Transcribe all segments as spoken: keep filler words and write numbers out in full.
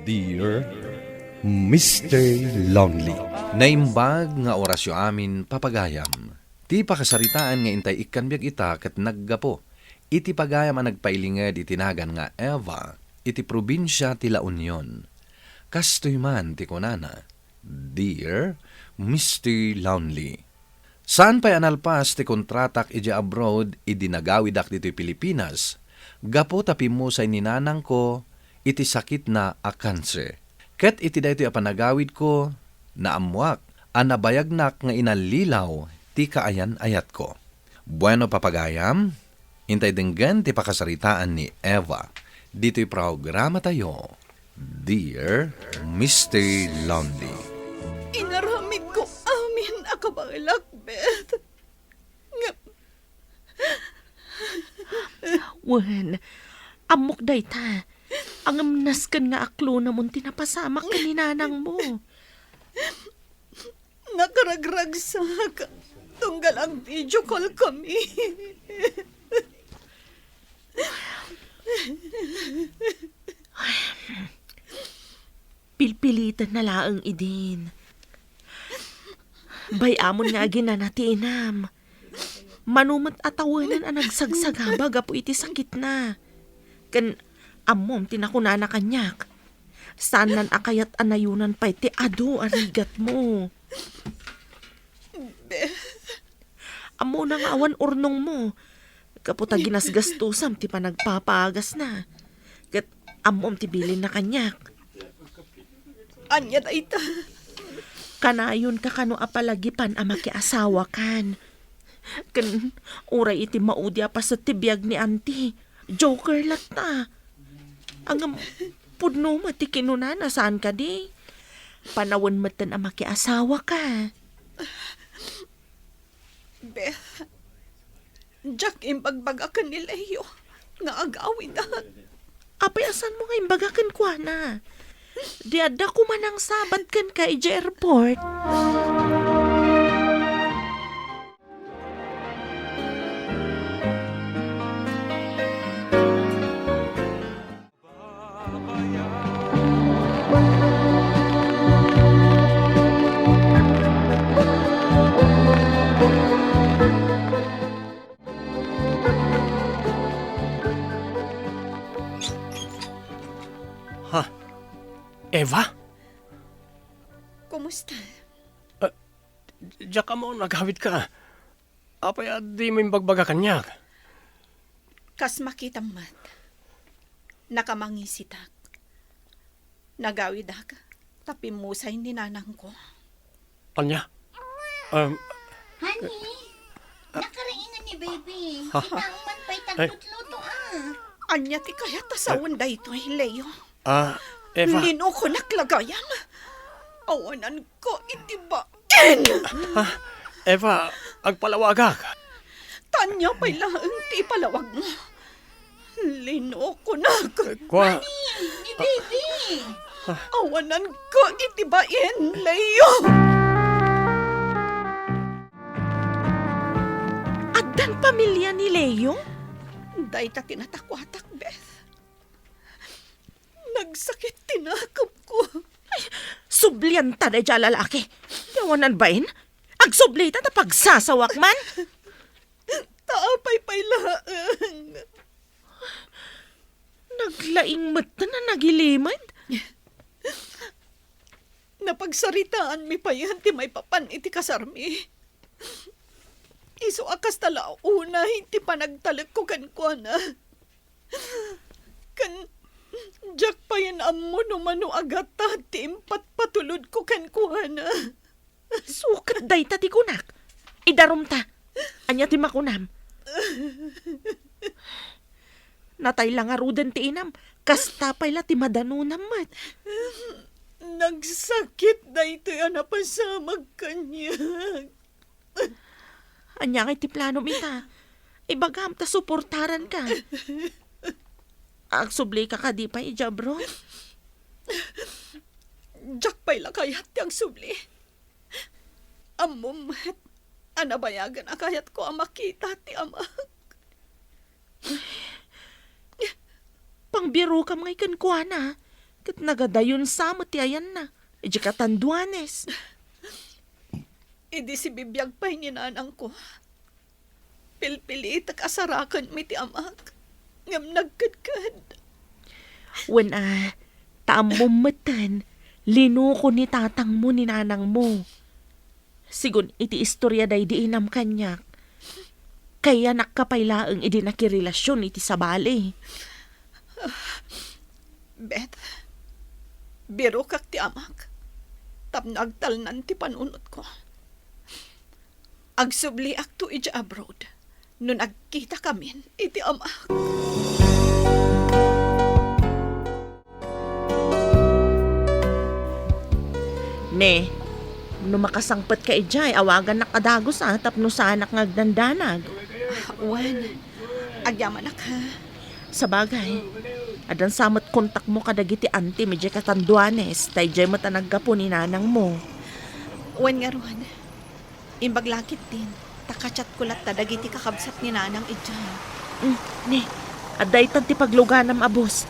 Dear Mister Lonely. Naimbag nga orasyo amin, papagayam. Ti pakasaritaan nga intay ikkan biag ita ket naggapu iti pagayam a nagpailinged iti nagan nga Eva iti probinsia ti La Union. Kastoy man ti kunana, "Dear Mister Lonely, saan pay a nalpas ti kontratak idiay abroad idi nagawidak ditoy Pilipinas gapu ta pimmusay ni nanangko iti sakitna a kanser. Ket iti daytoy a panagawidko, naammoak a nabayagnak nga inallilaw ti kaayan-ayatko." Bueno, papagayam, intay denggen ti pakasaritaan ni Eva ditoy programatayo, Dear Mister Lonely. Inaramidko amin a kabaelak, Beth. Nga Wen, ammok dayta. Ngem nasken nga aklonamon ti napasamak ken ni nanangmo. Nakaragragsak tunggal ag-video call kami. Pilpiliten na laeng idin. Bay-amon nga aginana ti inam. Mano met a tawenan a nagsagsagaba gapu iti sakitna. Ken ammom ti nakunana kaniak. Saannan a kayat a nayonan pay ti adu a rigatmo. Beth. Ammona nga awan urnongmo. Gapu ta ginasgastusam ti panagpapaagasna. Ket ammom ti bilinna kaniak. Ania dayta? Kanayonka kano a palagipan a makiasawakan. Ken uray iti maudi a paset ti biag ni Auntie, joker latta. Ngem pudno met ti kinunana, saan kadi? Panawen metten a makiasawaka. Beth, diak imbagbagaken ni Leo nga agawidak. Apay a saanmo nga imbaga kenkuana? Di adda koma nangsabat kenka idiay airport? Ha? Eva? Kumusta? Ah, diak ammo no agawidka. Apay a dimo imbagbaga kaniak? Kas makitam met, nakamangisitak. Nagawidak ta pimmusay ni nanangko. Ania? Um, Honey, nakaraingan ni baby. Ha? Kitang man pay, ay, taglutluto, ah. Ania ti kayat a sawen daytoy, Leo? Ah, Eva. Linokonak la gayam. Awananko iti bain. Ha? Eva, agpalawagak. Ania pay laeng ti ipalawagmo? Linokonak. Kua- Honey, ni baby. Awananko iti bain, Leo. Addan pamilia ni Leo? Dayta ti natakuatak, Beth. Nagsakit ti nakemko. Ay, sublianta daydiay a lalaki. Ti awanan bain, agsublita ta pagsasawak man. Ta apay pay laeng. Naglaing met a nagilimed. Napagsaritaanmi payen ti maipapan iti kasarmi. Isu a kasta la unay ti panagtalekko kenkuana. Ken diak payen ammo no mano a gatad ti impatpatulodko kenkuana. Sukat dayta ti kunak. Idarumta. Ania ti makunam? Natay la ngaruden ti inam, kasta pay la ti madanonam met. Nagsakit daytoy a napasamak kaniak. Ania ngay ti planom ita? Ibagam ta suportaranka. Agsublika kadi pay idiay abroad? Diak pay la kayat ti agsubli. Ammom met a nabayagen a kayatko a makita ti amak. Pangbirokam ngay kenkuana. Ket nagadayon sa met ti ayanna, idiay katanduanes. Idi sibibiag pay ni nanangko, pilpilitek a sarakenmi ti amak, ngem nagkedked. Wen a, ta ammom metten, linuko ni tatangmo ni nanangmo. Sigun iti istorya daydi inam kaniak, kayanakka pay laeng idi nakirelasion iti sabali. Beth, birokak ti amak tapno agtalnan ti panunotko. Agsubliakto idiay abroad no nagkitakamin iti amak. Ne, no makasangpetka idiay, awagannak a dagus a tapno saanak nga agdandanag. Wen, agyamanak, ha? Sabagay, addan sa met kontakmo kadagiti antim idiay katanduanes, ta idiay met a naggapu ni nanangmo. Wen ngarud, imbag la ketdin, ta ka-chatko latta dagiti kakabsat ni nanang idiay. Mm, ne, adda itan ti pagluganam a bus.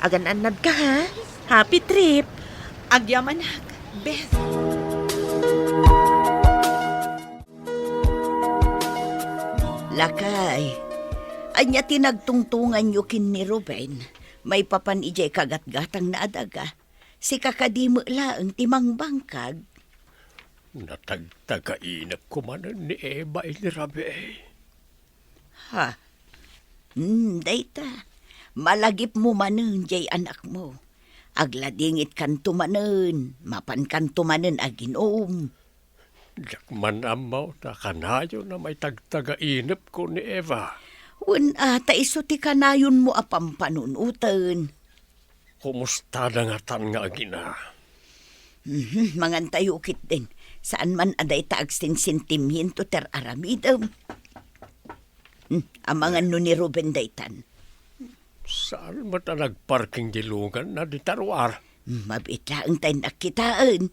Agan-annadka, ha? Happy trip! Agyamanak, Beth. Lakay, ania ti nagtungtunganyo ken ni Ruben maipapan idiay kagatgatangna a daga? Sika kadi met laeng ti mangbangkag. Natagtagainepko manen ni Eva iti rabii. Ha? Hmm, dayta. Malagipmo manen diay anakmo. Agladingitkanto manen, mapankanto manen aginum. Diak man ammo ta kanayon a maitagtagainepko ni Eva. Wen a, ta isu ti kanayonmo a pampanunoten. Kumustada ngatan nga agina? Mhm, mangantayo ketdin. Saan man a dayta agsinsintimiento ti ar-aramidem. Hmm, amangan no ni Ruben daytan. Saan met a nagparking ti luganna dita ruar? Hmm, mabiit laeng ta innak kitaen.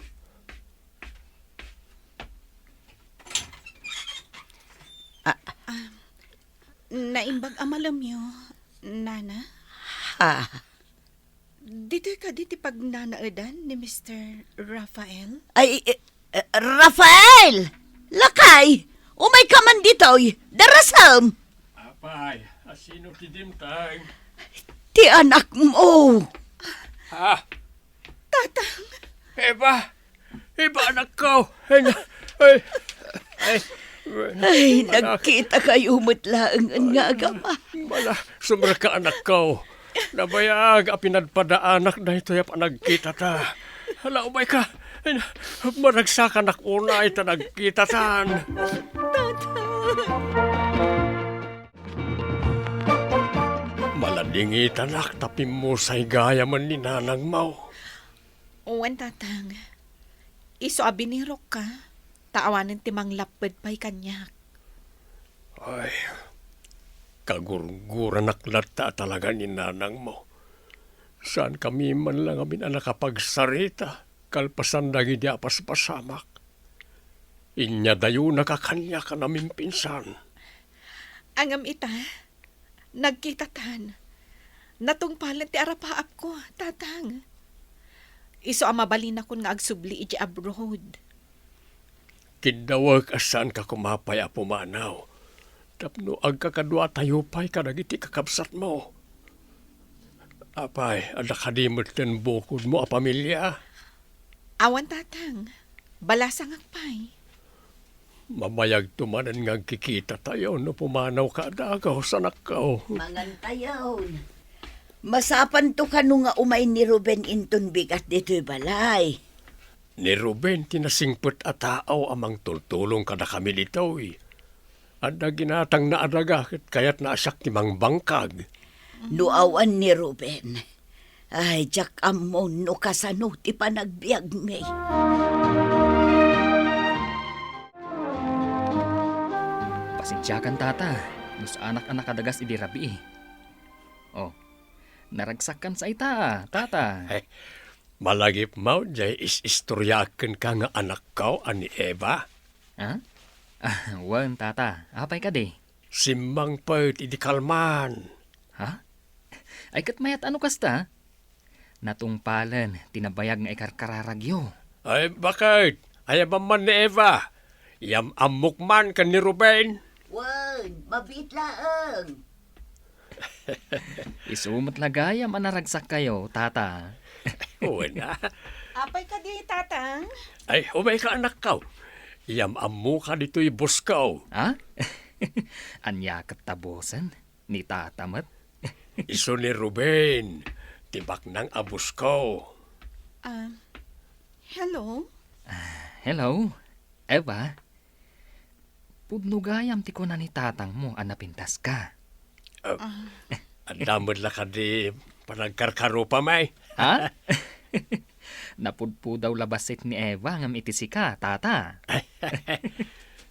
Ah. Ah, naimbag a malemyo, Nana? Ah. Ditoy kadi ti pagnanaedan ni Mister Rafael? Ay, eh, eh, Rafael! Lakay! Umayka man ditoy! Darasem! Apay, asino ti dimteng? Ti anakmo! Ha? Tatang! Eva! Eva, anakko! Ay, na-, ay, ay, Ay, anak. Nagkitakayo met laeng nga agama. Mala, sumrek ka, anakko. Nabayag a pinadpadaanak daytoy a panagkitata. Hala, umayka. Ay, na-, maragsakanak unay ta nagkitatan. Tatang! Maladingitanak ta pimmusay gayamen ni nanangmo. Wen, Tatang. Isu a binirokka, ta awanen ti manglapped pay kaniak. Ay, kagurguranak latta a talaga ni nanangmo. Saankami man la ngamin a nakapagsarita kalpasan dagidi a paspasamak. Inyadayonaka kaniak a namimpinsan. Ngem ita, nagkitatan. Natungpalen ti arapaapko, Tatang. Isu a mabalinakon nga agsubli idiay abroad. Kiddawek a saanka koma pay a pumanaw tapno agkakaduatayo pay kadagiti kakabsatmo. Apay, adda kadi metten bukodmo a pamilia? Awan, Tatang. Balasangak pay. Mabayagto manen nga agkikitatayo no pumanawka a dagus, anakko. Mangantayon. Masapanto kano nga umay ni Ruben inton bigat ditoy balay? Ni Ruben ti nasingpet a tao a mangtultulong kadakami ditoy. Adda ginatangna a daga ket kayatna a siak ti mangbangkag. No awan ni Ruben, ay, diak ammo no kasano ti panagbiagmi. Pasensiakan, Tata, no saanak a nakadagas idi rabii. Oh, naragsakkan sa ita, Tata. Malagipmo diay is-istoriaak kenka nga anakko a ni Eva? Ha? Ah, wen, Tata. Apay kadi? Simmangpet idi kalman. Ha? Ay, ket mayat a no kasta? Natungpalen ti nabayag nga ikarkararagyo. Ay, baket? Ayabam man ni Eva. Yam-ammok man ken ni Ruben. Wen, mabiit laeng. Isu met la gayam a naragsakkayo, Tata. Wen a. Apay kadi, Tatang? Ay, umayka, anakko. Yam-ammoka ditoy bosko. Ha? Ania ket ta bosen? Ni Tata met? Isu ni Ruben, ti baknang a bosko. Ah, hello? Ah, hello, Eva. Pudno gayam ti kuna ni tatangmo a napintaska. Ah, adda met la kadi panagkarkarupam, ay? Ha? Napudpudaw la bassit ni Eva ngem iti sika, Tata.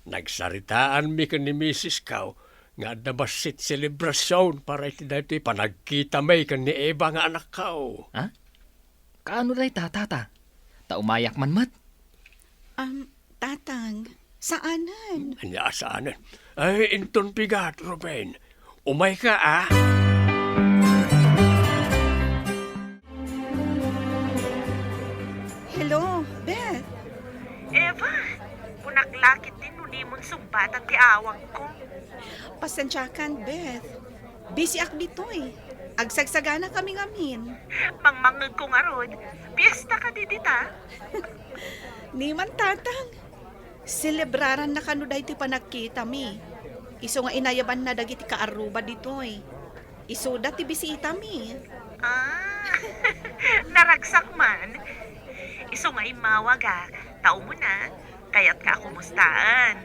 Nagsaritaanmi ken ni Misis Kao nga adda bassit selebrasion para iti daytoy panagkitami ken ni Eva nga anakko. Ha? Kaano dayta, Tata? Ta umayak man met. Am, Tatang, saanen. Ania a saanen? Ay, inton bigat, Ruben. Umayka, a. Hello, Beth. Eva, kunak la ketdi no dimon sungbatan ti awagko. Pasensiakan, Beth. Busy ak ditoy. Agsagsaganakami ngamin. Mangmangngegko ngarud. Piesta kadi dita? Ni man, Tatang. Selebraranna kano daytoy panagkitami. Isu nga inayabanna dagiti kaarruba ditoy. Isuda ti bisitami. Ah, naragsak man. Isu nga immawagak, ta umuna, kayatka a kumustaen.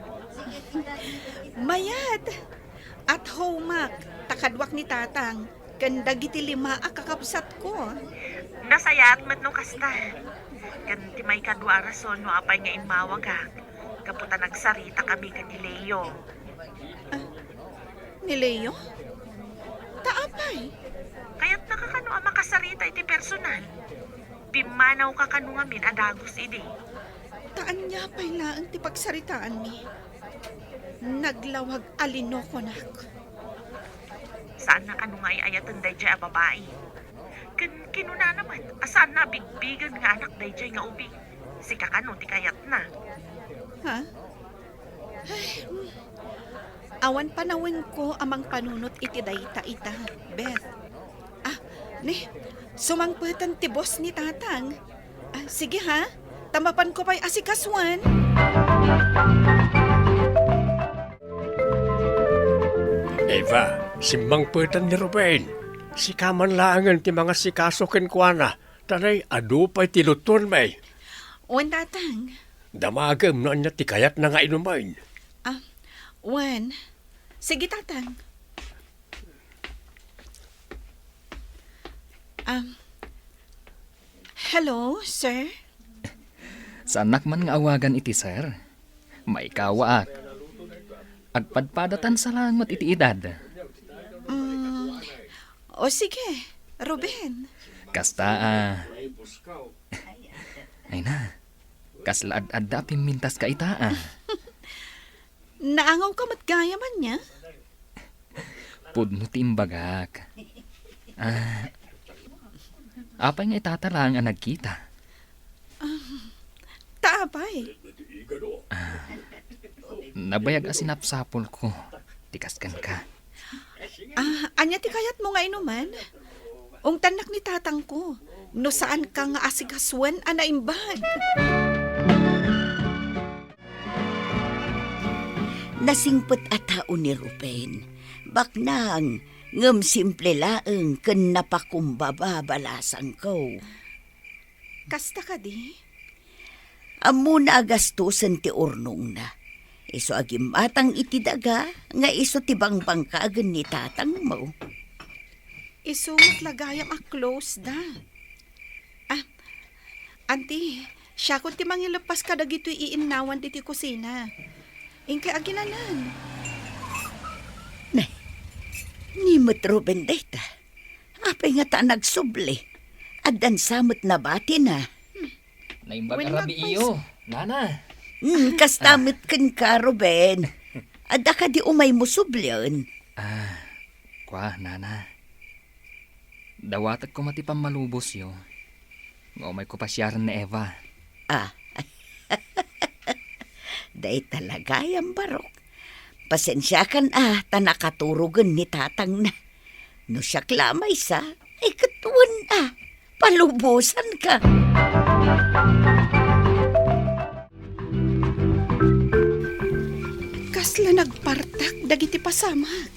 Mayat! At homeak, ta kaduak ni Tatang, ken dagiti lima a kakabsatko. Nasayaat met no kasta. Ken ti maikadua a rason no apay nga immawagak, gapu ta nagsaritakami ken ni Leo. Ah, ni Leo? Ta apay? Kayatnaka kano a makasarita iti personal. Pimmanawka kano ngamin a dagus idi. Ta ania pay laeng ti pagsaritaanmi? Naglawag a linokonak. Saanna kano nga ay-ayaten daydiay a babai. Ken kinunana met a saanna a bigbigen nga anak daydiay nga ubing. Sika kano ti kayatna. Ha? Ay, mm. Awan panawenko a mangpanunot iti dayta ita, Beth. Ah, ne, sumangpeten ti boss ni Tatang. Ah, sige ha, ta mapanko pay asikasuen. Eva, simmangpeten ni Ruben. Sika man laengen ti mangasikaso kenkuana. Tanay, adu pay ti lutuenmi. Wen, Tatang. Damagem no ania ti kayatna nga inumen. Ah, wen. Sige, Tatang. Um, hello, sir? Saannak man nga awagan iti sir. Maikawaak. Agpadpadatan sa laeng met iti edad. Mm, o sige, Ruben. Kasta a. Ay na, kasla ad-adda a pimmintaska ita a. Naangawka met gayam ania? Pudno ti imbagak. Ah, apay nga itata laeng a nagkita? Ah, ta apay? Ah, nabayag a sinapsapulko ti kas kenka. Ah, ania ti kayatmo nga inuman? Ungtannak ni tatangko, no saanka nga asikasuen a naimbag. Nasingpet a tao ni Ruben. Baknang, ngem simple laeng ken napakumbaba balasangko. Kasta kadi? Ammona a gastosen ti urnongna. Isu a gimmatang iti daga nga isu ti bangbangkagen ni tatangmo. Isu met la gayam a close da. Ah, Auntie, siakon ti mangileppas kadagitoy iinnawan ditoy kusina. Inkay aginanan. Nay, ni met Ruben dayta. Apay ngata a nagsubli? Addan sa met nabatina. Naimbag a rabii, nana. Hmm, kasta met kenka, Ruben. Adda kadi umaymo sublien? Ah, kua, nana. Dawatek koma ti pammalubosyo. Nga umayko pasiaren ni Eva. Ah. Dayta la gayam, Barok. Pasensiakan a ta nakaturogen ni tatangna. No siak la a maysa, ay ket wen a, palubosanka. Kasla nagpartak dagiti pasamak.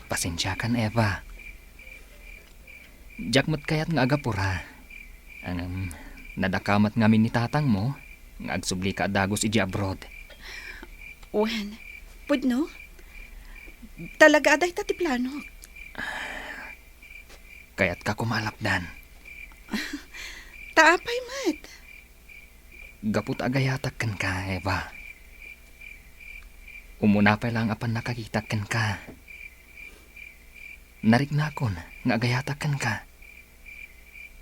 Pasensiakan, Eva. Diak met kayat nga agapura. Ngem, nadakamat ngamin ni tatangmo nga agsublika a dagus idiay abroad. Wen, pudno? Talaga a dayta ti planok. Kayatka koma a lapdan. Ta apay met? Gapu ta agayatak kenka, Eva. Umuna pay laeng a pannakakitak kenka. Nariknakon nga agayatak kenka.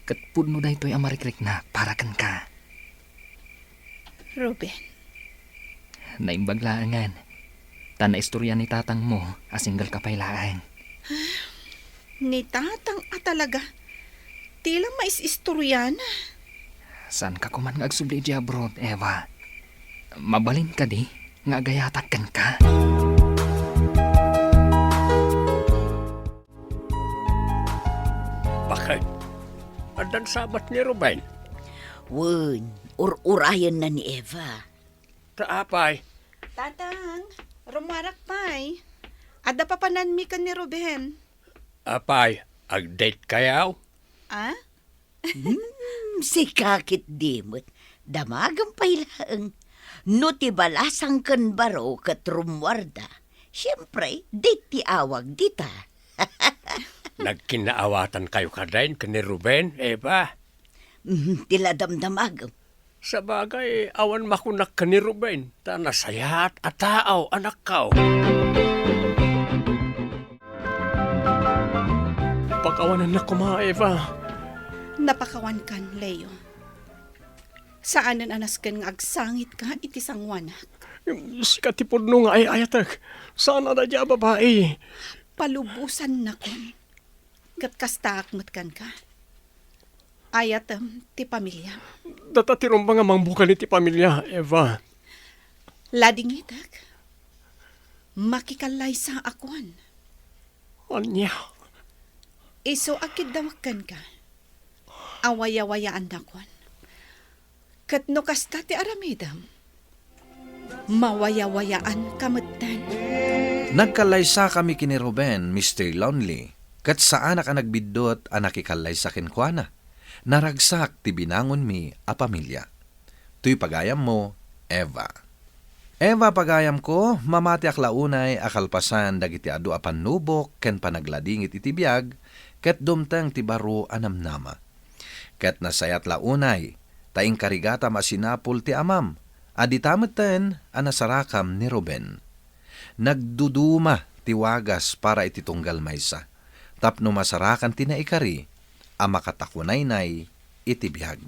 Ket pudno daytoy a marikriknak para kenka. Ruben. Naimbag laengen. Ta naistorya ni tatangmo a single ka pay laeng. Ni tatang a talaga. Ti la mais-istoriana. Saanka koman nga agsubli idiay abroad, Eva? Mabalin kadi nga agayatak kenka? Bakit? Addan sabat ni Ruben? Wen, ur-urayenna ni Eva. Ta apay? Tatang, rummuarak pay. Adda papananmi ken ni Ruben. Apay, ag-date kayaw? Ah? Hmm, sika ketdi met. Damagem pay laeng. No ti balasang ken baro ket rummuarda, siempre, date ti awag dita. Nagkinnaawatankayo kadin ken ni Ruben, Eva? Hmm, ti la damdamagem. Sabagay, awan makunak ken ni Ruben, ta nasayaat a tao, anakko. Pakawanennak koma, Eva. Napakawankan, Leo. Saanen a nasken nga agsangitka iti sangoanak. Sika ti pudno nga ay-ayatek. Saan a daydiay a babai. Palubosannakon. Ket kastaak met kenka. Ayatem ti pamiliam. Data ti rumbeng a mangbukel iti pamilio, Eva. Ladingitek. Makikallaysaakon. Ania? Isu a kiddawek kenka. Awayawayaannakon. Ket no kasta ti aramidem, mawayawayaanka metten. Nagkallaysakami ken ni Ruben, Mister Lonely, ket saanak a nagbiddut a nakikallaysa kenkuana. Naragsak ti binangonmi a pamilia. Toy pagayammo, Eva. Eva, pagayamko, mamatiak la unay a kalpasan dagiti adu a pannubok ken panagladingit iti biag, ket dumteng ti baro a namnama. Ket nasayaat la unay, ta inkarigatam a sinapul ti amam, a dita metten a nasarakam ni Ruben. Nagduduma ti wagas para iti tunggal maysa, tapno masarakan ti naikari a makatakunaynay iti biag.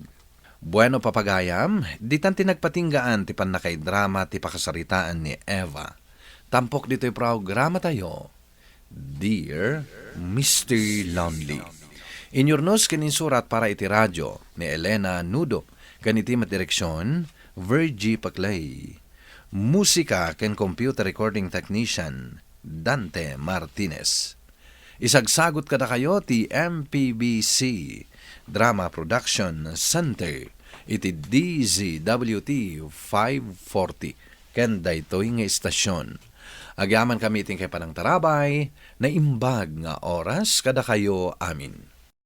Bueno, papagayam, ditan ti nagpatinggaan ti pannakaidrama ti pakasaritaan ni Eva. Tampok ditoy programatayo, Dear Mister Lonely. Inyurnos ken insurat para iti radio ni Elena Nudo, ken iti met direksion, Virgie Paclay. Musika ken computer recording technician, Dante Martinez. Isagsagut kadakayo ti M P B C Drama Production Center iti D Z W T five forty ken daytoy nga istasion. Agyamankami iti inkay panangtarabay, naimbag nga oras kadakayo amin.